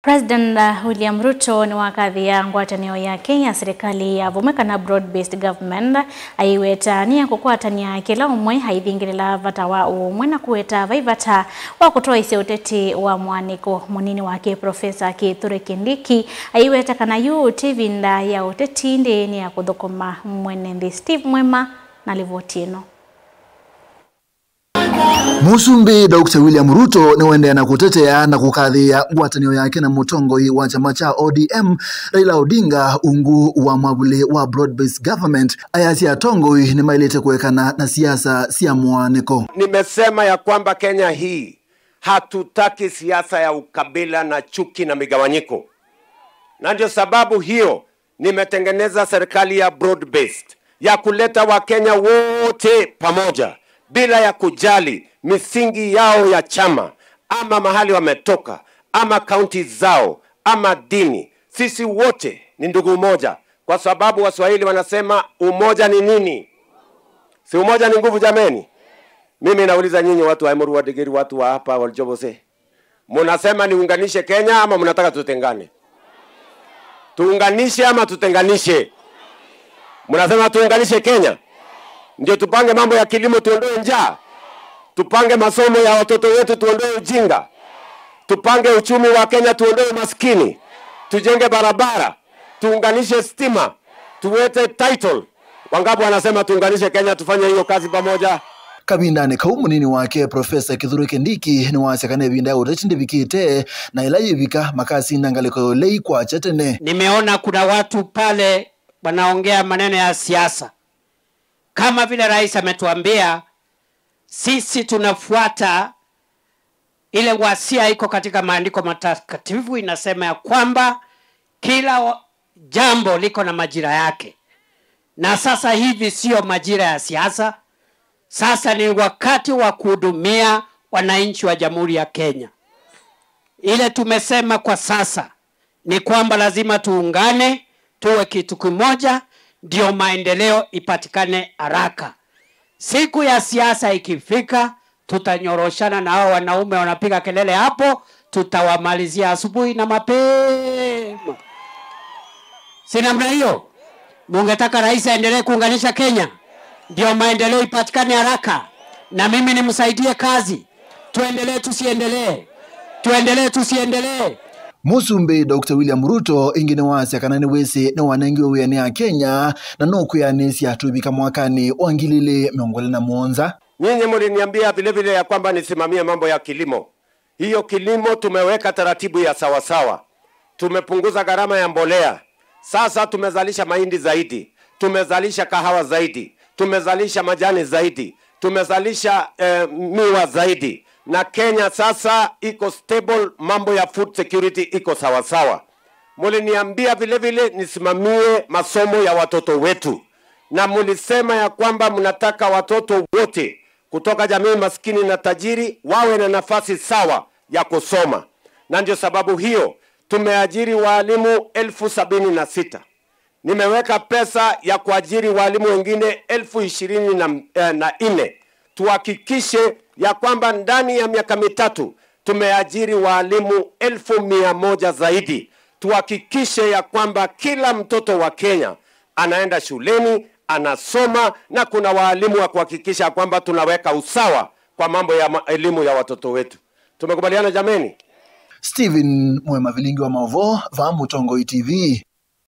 President William Ruto ni wakathia ngwatanio yake ya serikali ya vumeka na broad based government aiweta ni kukwatania kila umwe haithingirila vata wa umwe na kuweta vaivata wa kutoa ise uteti wa mwaniko munini wake Profesa Kithure Kindiki aiweta kana yu tivinda ya uteti ndi ni ya kuthukuma mwenenthi Steve Mwema na livotino. Musumbi Dr. William Ruto ni wendea na kutetea na kukathia ngwatanio yake na mutongoi wa chama cha ODM Raila Odinga ungu wa mwabule wa broad based government ayasi atongoi ni mailete kuwekana na siasa sia mwaniko. Nimesema ya kwamba Kenya hii hatutaki siasa ya ukabila na chuki na migawanyiko. Na ndio sababu hiyo nimetengeneza serikali ya broad based ya kuleta Wakenya wote pamoja bila ya kujali misingi yao ya chama ama mahali wametoka ama kaunti zao ama dini. Sisi wote ni ndugu moja, kwa sababu Waswahili wanasema umoja ni nini? Si umoja ni nguvu jameni? Mimi nauliza nyinyi watu wa Emuru, Wadigiri, watu wa hapa Waljobose, mnasema niunganishe Kenya ama mnataka tutengane? Tuunganishe ama tutenganishe? Mnasema tuunganishe Kenya? Ndio tupange mambo ya kilimo, tuondoe njaa. Tupange masomo ya watoto wetu, tuondoe ujinga. Tupange uchumi wa Kenya, tuondoe umaskini. Tujenge barabara, tuunganishe stima, tuwete title. Wangapi wanasema tuunganishe Kenya, tufanye hiyo kazi pamoja? Kabindane kau munini wake Profesa Kithure Kindiki ni wasekane binda uteti ndibikite na ilayibika makasi nangaliko lei kwa chetene. Nimeona kuna watu pale wanaongea maneno ya siasa. Kama vile rais ametuambia, sisi tunafuata ile wasia iko katika maandiko matakatifu, inasema ya kwamba kila jambo liko na majira yake. Na sasa hivi sio majira ya siasa, sasa ni wakati wa kuhudumia wananchi wa Jamhuri ya Kenya. Ile tumesema kwa sasa ni kwamba lazima tuungane, tuwe kitu kimoja, ndio maendeleo ipatikane haraka. Siku ya siasa ikifika, tutanyoroshana na hao wanaume wanapiga kelele hapo, tutawamalizia asubuhi na mapema. Si namna hiyo? Mungetaka rais aendelee kuunganisha Kenya, ndio maendeleo ipatikane haraka, na mimi nimsaidie kazi. Tuendelee tusiendelee? Tuendelee tusiendelee? Musumbi Dr. William Ruto ingine wasi kanani wese na wanangi wa ya Kenya na nokuyanisia tubika mwakani wangilile miongole na muonza. Nyinyi mliniambia vile vile ya kwamba nisimamie mambo ya kilimo. Hiyo kilimo tumeweka taratibu ya sawasawa. Tumepunguza gharama ya mbolea. Sasa tumezalisha mahindi zaidi, tumezalisha kahawa zaidi, tumezalisha majani zaidi, tumezalisha miwa zaidi. Na Kenya sasa iko stable, mambo ya food security iko sawasawa. Muliniambia vile vile nisimamie masomo ya watoto wetu. Na mulisema ya kwamba mnataka watoto wote kutoka jamii maskini na tajiri wawe na nafasi sawa ya kusoma. Na ndio sababu hiyo tumeajiri walimu 76,000. Nimeweka pesa ya kuajiri walimu wengine 24,000. Tuhakikishe ya kwamba ndani ya miaka mitatu tumeajiri walimu 100,000 zaidi. Tuhakikishe ya kwamba kila mtoto wa Kenya anaenda shuleni, anasoma, na kuna walimu wa kuhakikisha kwamba tunaweka usawa kwa mambo ya elimu ya watoto wetu. Tumekubaliana jameni? Stephen Mwema Vilingi wa Mavo, va Mutongoi TV.